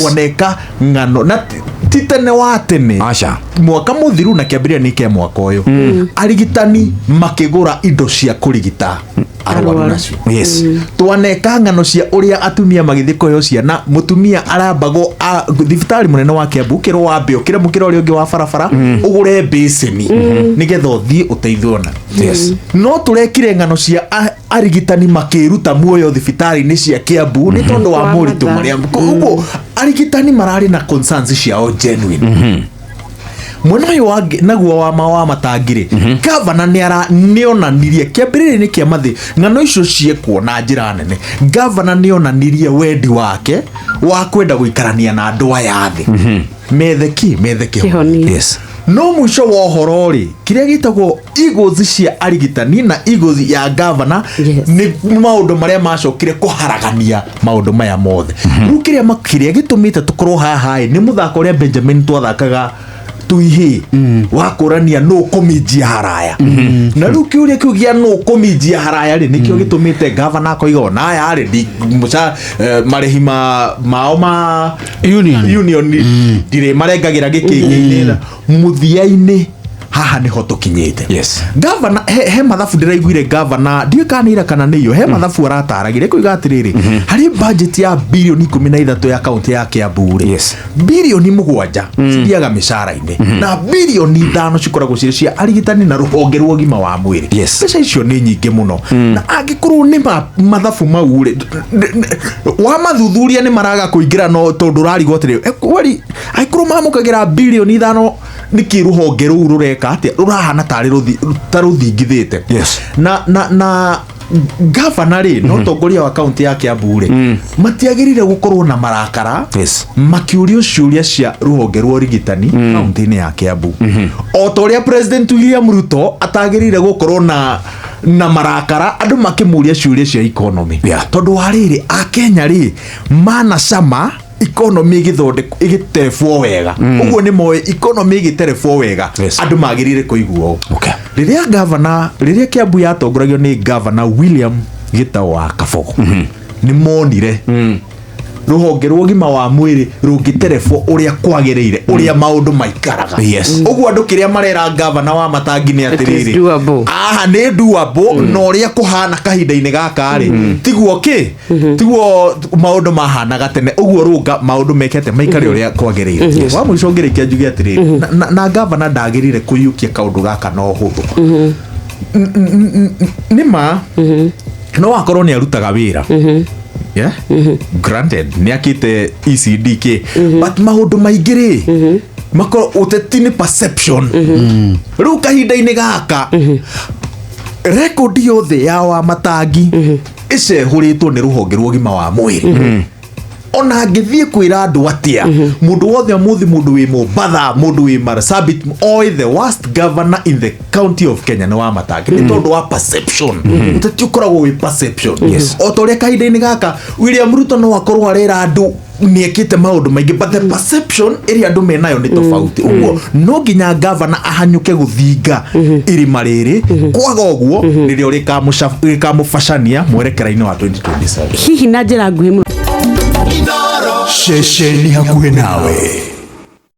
Twaneka ng'ano na ti tene wa tene. Aca. Mwaka mũthiru na kĩambĩrĩria nĩ kĩa mwaka ũyũ, arigitani makĩgũra indo cia kũrigita arwaru Arwaru. nacio. Twaneka ng'ano cia ũrĩa atumia magĩthiĩ kũheo ciana, mũtumia arambagwo thibitarĩ mũnene wa Kiambu, ũkĩrwo wambe ũkĩre mũkĩra ũrĩa ũngĩ wa barabara ũgũre mbĩcĩni nĩgetha ũthiĩ ũteithio na no tũrekire ng'ano cia arigitani makĩruta muoyo thibitarĩ-inĩ cia Kiambu nĩ tondũ wa Wa moritũ mathaa. marĩa. Koguo arigitani mararĩ na concerns ciao genuine. Mwena ũyũ wangĩ naguo wa matangi rĩ, gavana nĩ ara nĩonanirie kĩambĩrĩria-inĩ kĩa mathĩ ng'ano icio ciekwo na njĩra nene. Gavana nĩonanirie wendi wake wa kwenda gũikarania na andũ aya thĩ methe ki methe kĩhonia. Kĩhonia. No mũico wa ũhoro rĩ, kĩrĩa gĩtagwo egos cia arigitani na egos ya gavana nĩ maũndũ marĩa macokire kũharagania maũndũ maya mothe. Rĩu kĩrĩa gĩtũmĩte tũkorwo haha ĩ, nĩ mũthako ũrĩa Benjamin twathakaga tuihĩ wa kũrania nũ kũminjia haraya. Na rĩu kĩũria kĩu gĩa nũ kũminjia haraya rĩ, nĩkĩo gĩtũmĩte gavana akoiga ona aya rĩ marĩhi mao ma Union. Union ndirĩ marengagĩra gĩkĩngĩ-inĩ. Mũthia-inĩ haha nĩho tũkinyĩte. Gavana he mathabu ndĩraiguire gavana, ndiũĩ kana nĩ ira kana nĩ iyo, he mathabu arataragĩria kuiga atĩrĩrĩ, harĩ budget ya birioni 13 ya kaunti ya Kiambu rĩ, birioni 7 cithiaga mĩcara-inĩ na birioni 5 cikoragwo cirĩ cia arigitani na rũhonge rwa ũgima wa mwĩrĩ. Mbeca icio nĩ nyingĩ mũno, na angĩkorwo nĩ mathabu mau rĩ, wa mathuthuria nĩ maraga kũingĩra, no tondũ ũrarigwo atĩrĩ, kweli angĩkorwo mamũkagĩra birioni 5, nĩkĩ rũhonge rũu rũreka atĩa, rũrahana tarĩ ta rũthingithĩte? Na gavana rĩ, no tongoria wa kaunti ya Kiambu rĩ, matiagĩrĩire gũkorwo na marakara makĩũrio ciũria cia rũhonge rwa ũrigitani kaunti-inĩ ya Kiambu, o ta ũrĩa President William Ruto atagĩrĩire gũkorwo na marakara andũ makĩmũria ciũria cia economy. Tondũ wa rĩrĩ, akenya rĩ manacama economy ĩgĩthondekwo ĩgĩterebwo wega. Ũguo nĩ moĩ economy ĩgĩterebwo wega, andũ magĩrĩire kũigua ũũ. Rĩrĩa gavana, rĩrĩa Kiambu yatongoragio nĩ Gavana William Gĩtaũ wa Kabogo, nĩ monire rũhonge rwa ũgima wa mwĩrĩ rũngĩterebwo ũrĩa kwagĩrĩire, ũrĩa maũndũ maikaraga. Ũguo andũ kĩrĩa marera gavana wa matangi nĩ It is atĩrĩrĩ, doable. aha nĩ doable, na ũrĩa kũhana kahinda-inĩ gaka rĩ, tiguo kĩ tiguo maũndũ mahanaga tene. Ũguo rũnga maũndũ mekete maikare ũrĩa kwagĩrĩire. Wa mũico ngĩrĩkia njuge atĩrĩrĩ, na gavana ndagĩrĩire kũiyũkia kaũndũ gaka na ũhũthũ. Nĩ ma no akorwo nĩ arutaga wĩra, yeah? Granted, nĩ akĩte ECD kĩ, but maũndũ maingĩ rĩ makorwo ũteti nĩ perception. Rĩu kahinda-inĩ gaka rekondi yothe ya wa matangi ĩcehũrĩtwo nĩ rũhonge rwa ũgima wa mwĩrĩ. Ona angĩthiĩ kwĩra andũ atĩa, mũndũ wothe ũmũthĩ, mũndũ wĩ Mombatha, mũndũ wĩ Marsabit, oĩ the worst governor in the county of Kenya nĩ wa matangi, nĩ tondũ wa perception. Ũteti ũkoragwo wĩ perception. O ta ũrĩa kahinda-inĩ gaka William Ruto no akorwo arera andũ nĩ ekĩte maũndũ maingĩ, but the perception ĩrĩa andũ menayo nĩ tofauti. Ũguo no nginya gavana ahanyũke gũthinga irima rĩrĩ, kwaga ũguo nĩrĩo rĩkamũbacania mwerekera-inĩ wa 2027. Hihi na njĩra nguhĩ mũno. Ceceni hakuhĩ nawe.